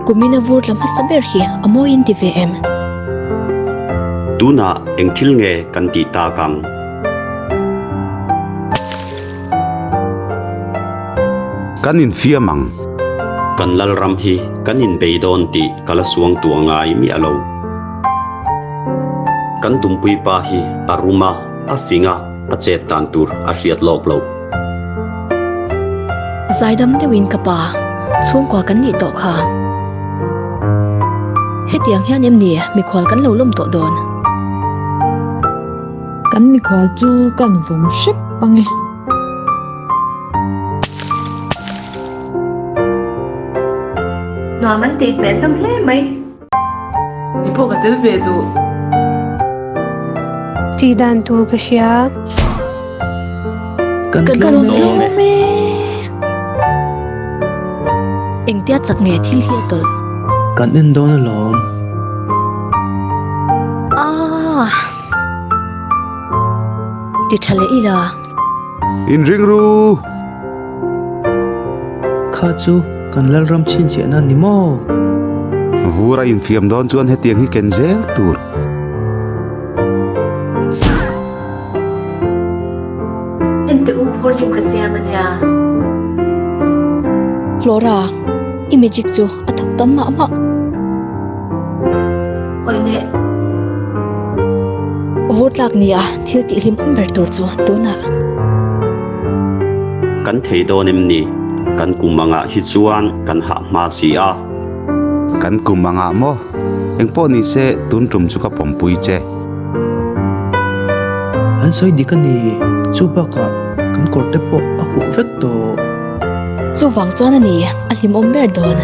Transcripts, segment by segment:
Kumina vur tla hmasa ber hi a mawi in ti ve em? Tunah eng thil nge kan tih tak ang? Kan infiam ang. Kan Lalram hi kan inbei dawn tih ka la suang tuah ngai miah lo. Kan tumpui pa hi a rum a, a fing a, a chet dan tur a hriat lawk loh. Zaidam deuhin ka pa, chhungkua kan nih tawh kha. Hetiang hian em ni mikhual kan lo lawm tawh dawn? Kan mikhual chu kan vawm hrep ang e. Nuam an tih hmel hlawm hle mai. I pawh ka tel ve duh. Tih dan tur ka hria. Kan tlawm e. Engtia chak nge thil hi a tawlh? Kan en dawn alawm. Aah. Ti tha leh ila. Inring ru! Kha chu kan Lalram chhinchhiahna ni maw? Vur a infiam dawn chuan hetiang hi ken zel tur. Enteh u phurlim ka siam a nia. Flora, i magic chu a thawk tam mah mah. Awi leh. Vur tlak nia thil tih hlim awm ber tur chu tunah. Kan thei dawn em ni? Kan kum angah hi chuan kan hah hma si a. Kan kum angah maw? Engpawh ni se tun tum chu ka pawmpui che. An sawi dik a ni, chu bakah kan kawr te pawh a huh vek tawh. Chuvang chuan a ni a hlimawm ber dawn.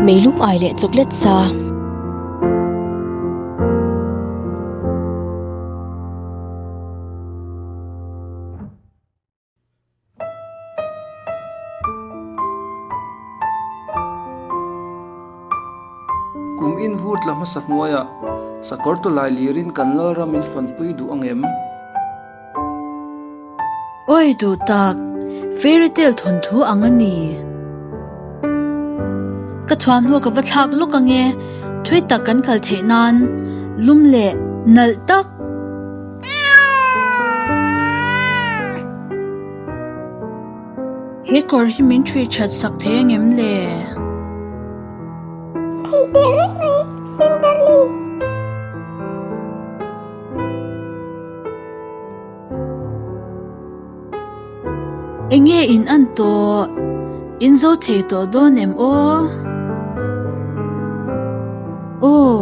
Meilum ai leh chocolate sa. Kum in vur tla hmasa hnuaiah sakawr tawlai lirin kan Lalram in fanpui duh ang em? Awi duh tak, fairy tale thawnthu ang a ni. Ka thuamhnaw ka va thlak lawk ang e, thui tak kan kal theih nan lum leh nalh tak. He kawr hi min ṭhui ṭhat sak thei ang em le? Thei teh reng mai, Cinderly. Enge in an tawh? In zo thei tawh dawn em aw? Aw,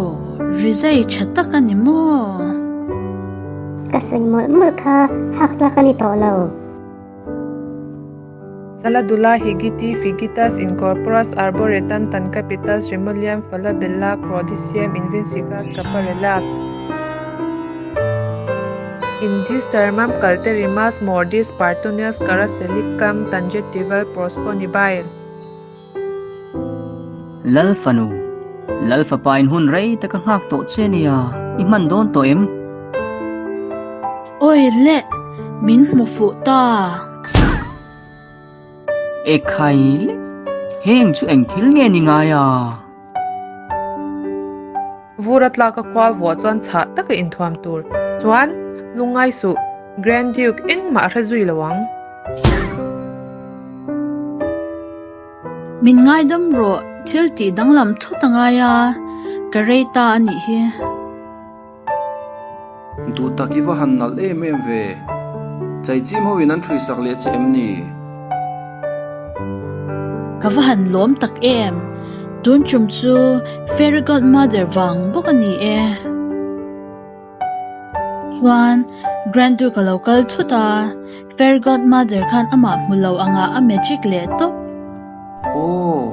rizai tha tak a ni maw? Ka sawi mawlh mawlh kha hak tlak a ni tawh lo. Saladula higiti figitas incorporas arboretam tancapitas remuliam falabella crodicium invincicas caparella Indis termam calterimas mordis partonias caraselicam tangetival prosponibile. Lal fanu, Lal fapa in hun rei tak a nghak tawh che nia, i hman dawn tawh em? Awi le, min hmu fuh ta. Ekhai le, heng chu eng thil nge ni ngai a? Vur a tlak a khua vuah chuan chhah taka inthuam tur chuan lungngai suh, Grand Duke engmah a hre zui lo ang. Min ngaidam rawh, thil tih danglam thut a ngai a, ka rei ta a nih hi. Duh tak i va han nalh em em ve. Chaichim ho in an ṭhui sak leh che em ni? Ka va han lawm tak em? Tun ṭum chu Fairy Godmother vang bawk a ni e. Chuan Grand Duke a lo kal thut a, Fairy Godmother khan amah hmu lo angah a magic leh tawp. Aw.